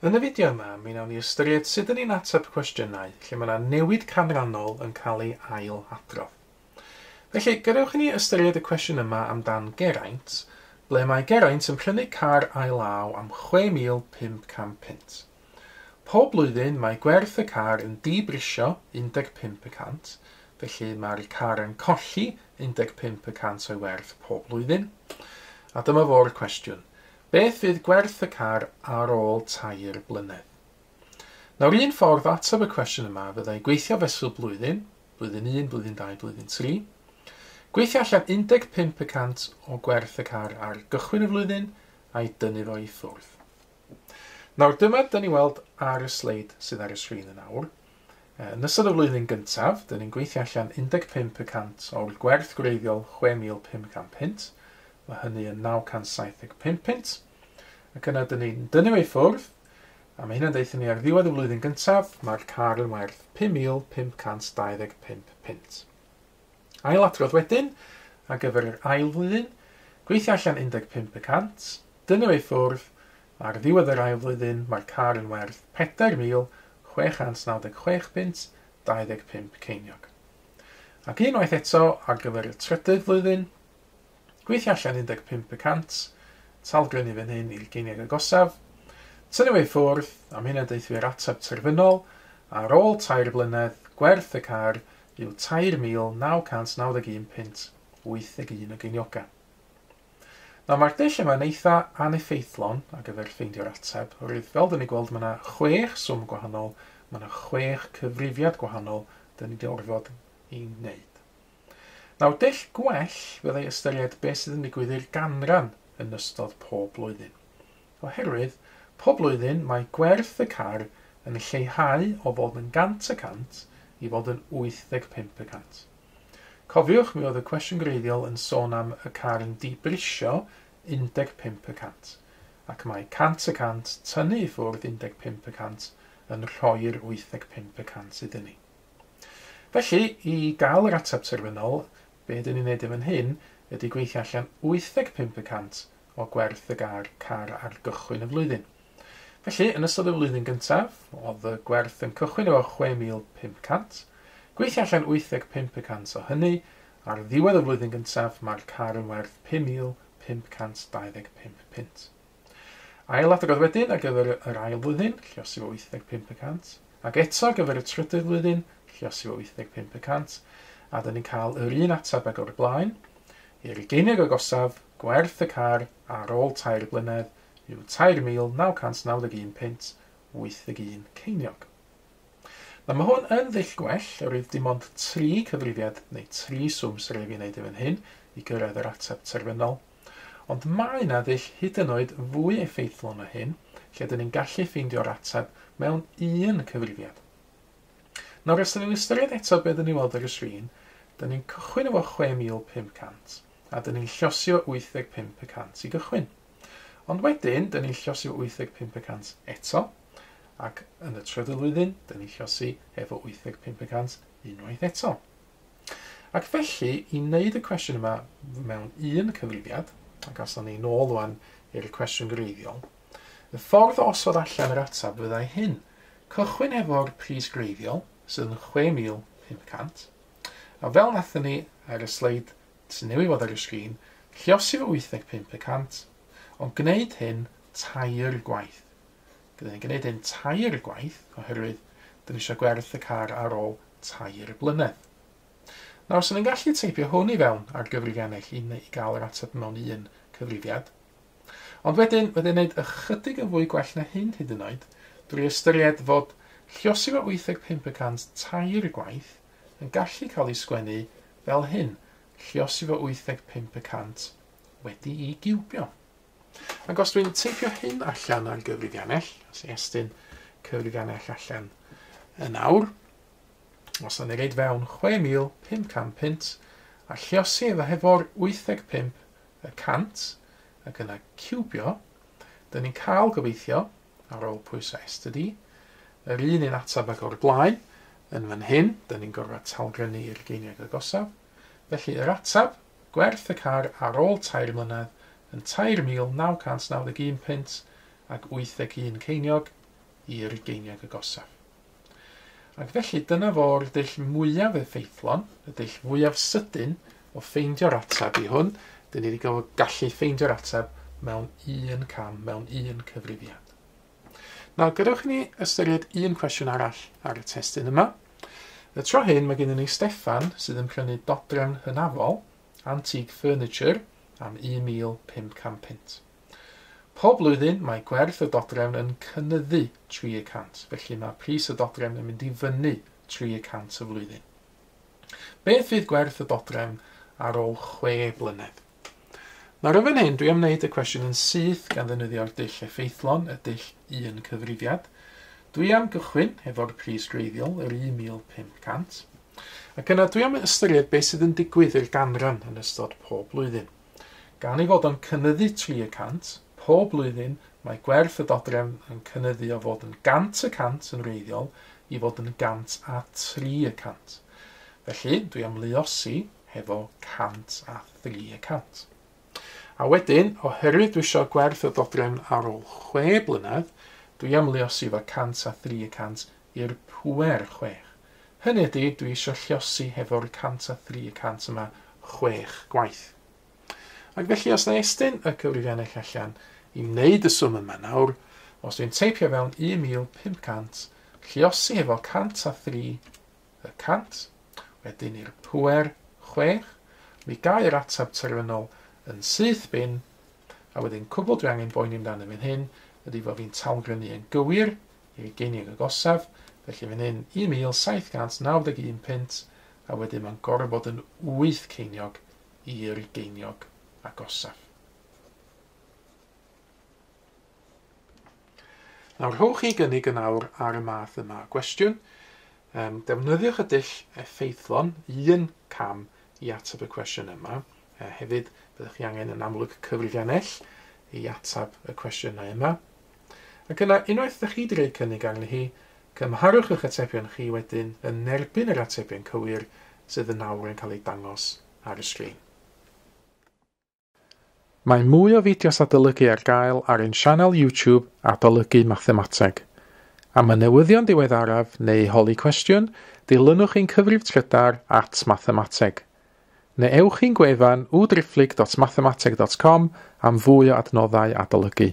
Yn y fideo yma, mi wnawn ni ystyried sut 'dan ni'n ateb cwestiynau lle mae yna newid canrannol yn cael ei ail-adrodd. Felly, gadewch i ni ystyried y cwestiwn yma amdan Geraint, ble mae Geraint yn prynu car ail law am 6,500 punt. Pob blwyddyn mae gwerth y car yn dibrisio 15 y cant, felly mae'r car yn colli 15 y cant o'i werth pob blwyddyn. A dyma fo'r cwestiwn. Beth fydd gwerth y car ar ôl 3 blynedd? Nawr, un ffordd o ateb y cwestiwn yma fyddai gweithio fesul blwyddyn, blwyddyn 1, blwyddyn 2, blwyddyn 3. Gweithio allan 15 y cant o gwerth y car ar gychwyn y flwyddyn a'i dynnu fo i ffwrdd. Nawr, dyma dyn ni weld ar y sleid sydd ar y sgrin yn awr. Yn ystod y flwyddyn gyntaf, dyn ni'n gweithio allan 15 y cant o'r gwerth gwreiddiol 6,500 punt. Mae hynny yn 975 punt. Ac yna dyn ni'n dynnu ei ffwrdd, a mae hynna'n deutha ni ar ddiwedd y flwyddyn gyntaf, mae'r car yn werth 5,525 punt. Ailadrodd wedyn, ar gyfer yr ail flwyddyn, gweithio allan 15 y cant, dynnu ei ffwrdd, ar ddiwedd yr ail flwyddyn mae'r car yn werth 4,696 punt 25 ceiniog. Ac unwaith eto, ar gyfer y trydydd flwyddyn, gweithio allan 15 y cant, talgrynnu fan hyn i'r geiniog agosaf, tynnu ei ffwrdd, a mae hynna'n deutha fi'r ateb terfynol, ar ôl 3 blynedd, gwerth y car yw 3,991 punt 81 o geiniogau. Nawr, mae'r dull yma'n eitha aneffeithlon ar gyfer ffeindio'r ateb, oherwydd fel dyn ni'n gweld mae yna 6 swm gwahanol, mae yna 6 cyfrifiad gwahanol dyn ni wedi orfod ei wneud. Nawr, dull gwell fyddai ystyried beth sydd yn digwydd i'r ganran yn ystod pob blwyddyn. Oherwydd, pob blwyddyn mae gwerth y car yn lleihau o fod yn 100 y cant i fod yn 85 y cant. Cofiwch, mi oedd y cwestiwn gwreiddiol yn sôn am y car yn dibrisio 15 y cant, ac mae 100 y cant tynnu i ffwrdd 15 y cant yn rhoi'r 85 y cant iddyn ni. Felly, i gael yr ateb terfynol, be dyn ni'n neud yn hyn ydy gweithio allan 85 y cant o gwerth y car ar gychwyn y flwyddyn. Felly, yn ystod y flwyddyn gyntaf, oedd y gwerth yn cychwyn efo 6,500, gweithio allan 85 y cant o hynny, ar ddiwedd y flwyddyn gyntaf mae'r car yn werth 5,525 punt. Ailadrodd wedyn ar gyfer yr ail flwyddyn, lluosi fo 85 y cant, ac eto ar gyfer y trydydd flwyddyn, lluosi fo 85 y cant, a dyn ni'n cael yr un ateb ag o'r blaen. I'r geiniog agosaf, gwerth y car ar ôl 3 blynedd yw 3,991 punt 81 ceiniog. Nawr, mae hwn yn ddull gwell, oherwydd dim ond 3 cyfrifiad neu 3 swm sy'n rhaid i fi wneud yn fan hyn i gyrraedd yr ateb terfynol. Ond mae yna ddull hyd yn oed fwy effeithlon o hyn, lle dyn ni'n gallu ffeindio'r ateb mewn un cyfrifiad. Nawr, os dyn ni'n ystyried eto beth dyn ni'n weld ar y sgrin, dyn ni'n cychwyn efo 6,500 a dyn ni'n lluosio 85 y cant i gychwyn. Ond wedyn, dyn ni'n lluosio 85 y cant eto, ac yn y trydydd flwyddyn, dyn ni'n lluosi efo 85 y cant unwaith eto. Ac felly, i wneud y cwestiwn yma mewn un cyfrifiad, ac os ni nôl rwan i'r cwestiwn gwreiddiol, y ffordd o osod allan yr ateb fyddai hyn. Cychwyn efo'r pris gwreiddiol, sydd yn 6,500, a fel nathon ni ar y sleid sy'n newydd fod ar y sgrin, lluosi fo 85 y cant, ond gwneud hyn 3 gwaith. Byddwn ni'n gwneud hyn 3 gwaith, oherwydd dyn ni eisiau gwerth y car ar ôl 3 blynedd. Nawr, os ni'n gallu teipio hwn i fewn ar gyfrifiannell i gael yr ateb mewn un cyfrifiad. Ond wedyn, wedyn wneud ychydig yn fwy gwell na hyn hyd yn oed, drwy ystyried fod lluosi fo 85 y cant 3 gwaith yn gallu cael ei sgwennu fel hyn, lluosi fo 85 y cant wedi'i giwbio. Ac os dwi'n teipio hyn allan ar gyfrifiannell, os i estyn cyfrifiannell allan yn awr, os yna reid fewn 6,500 punt, a lluosi efo hefo'r 85 y cant, ac yna ciwbio, dyn ni'n cael gobeithio, ar ôl pwyso S to D, yr un ateb ag o'r blaen, yn fan hyn, dyn ni'n gorfod talgrynnu i'r geiniog agosaf. Felly yr ateb, gwerth y car ar ôl 3 mlynedd, yn 3,991 punt ac 81 ceiniog. i'r geiniog agosaf. Ac felly dyna fo'r dull mwyaf effeithlon, y dull fwyaf sydyn o ffeindio'r ateb i hwn. Dyn ni wedi gallu ffeindio'r ateb mewn un cam, mewn un cyfrifiad. Nawr, gadewch i ni ystyried un cwestiwn arall ar y testun yma. Y tro hyn mae gennym ni Steffan sydd yn prynu dodrefn hynafol, antique furniture, am 1,500 punt. Pob blwyddyn mae gwerth y dodrefn yn cynyddu 3%, felly mae pris y dodrefn yn mynd i fyny 3% y flwyddyn. Beth fydd gwerth y dodrefn ar ôl 6 blynedd? Nawr yn fan hyn, dwi am wneud y cwestiwn yn syth gan ddefnyddio'r dull effeithlon, y dull un cyfrifiad. Dwi am gychwyn hefo'r pris gwreiddiol, yr 1,500. Ac yna dwi am ystyried beth sydd yn digwydd i'r ganran yn ystod pob blwyddyn. Gan ei fod o'n cynyddu 3%, pob blwyddyn mae gwerth y dodrefn yn cynyddu o fod yn 100% yn wreiddiol i fod yn 103%. Felly, dwi am luosi hefo 103%. A wedyn, oherwydd dwi eisiau gwerth y dodrefn ar ôl 6 blynedd, dwi am luosi fo 103% i'r pŵer 6. Hynny ydy, dwi eisiau lluosi hefo'r 103% yma 6 gwaith. Ac felly, os na estyn y cyfrifiannell allan i wneud y swm yma nawr, os dwi'n teipio fewn 1,500, lluosi hefo 103%, wedyn i'r pŵer 6, mi gau'r ateb terfynol yn syth bin, a wedyn cwbl dwi angen boeni amdano fan hyn ydy fod fi'n talgrynnu yn gywir i'r geiniog agosaf, felly fan hyn 1,791 punt, a wedyn mae'n gorfod bod yn 8 ceiniog i'r geiniog agosaf. Nawr rhowch chi gynnig yn awr ar y math yma o gwestiwn. Defnyddiwch y dull effeithlon, un cam i ateb y cwestiwn yma. Hefyd, byddwch chi angen yn amlwg cyfrifiannell i ateb y cwestiynau yma. Ac yna, unwaith ydych chi wedi rhoi cynnig arni hi, cymharwch eich atebion chi wedyn yn erbyn yr atebion cywir sydd yn awr yn cael eu dangos ar y sgrin. Mae mwy o fideos adolygu ar gael ar ein sianel YouTube Adolygu Mathemateg. Am y newyddion diweddaraf neu holi cwestiwn, dilynwch ein cyfrif trydar @mathemateg. Neu ewch i'n gwefan www.mathemateg.com am fwy o adnoddau adolygu.